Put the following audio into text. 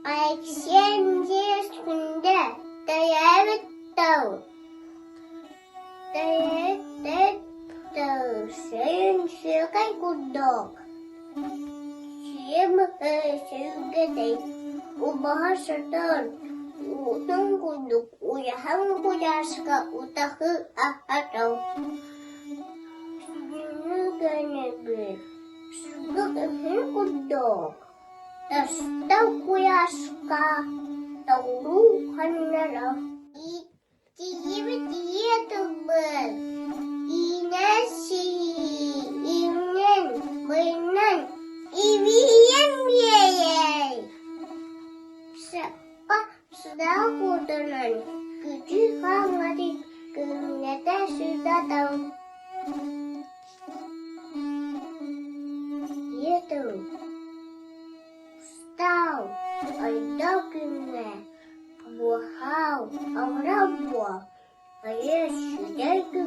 Айсен Күндэ төрөөбүт тыл Төрөөбүт тыл сүрүн сүөкэй курдук Сиэм сүргэтэй убаһа сытар уутун курдук уйаһаҥ куйааска утаһы аһатар Сүгүҥҥү көнөбүт сырдык үһүн курдук Тастан куйааска тоҥуу ханнара Ииттийибит ийэ тылбыт иинэн-сиинэн быйынан ибиийэн биэрэй Саппа сыдаа куотунан күтүү хаҥҥатын күннэтэ сырдатар Ийэ тыл Устал, айдал күҥҥэ, буохау, абырал буол, айыы сүтэр күҥҥэ.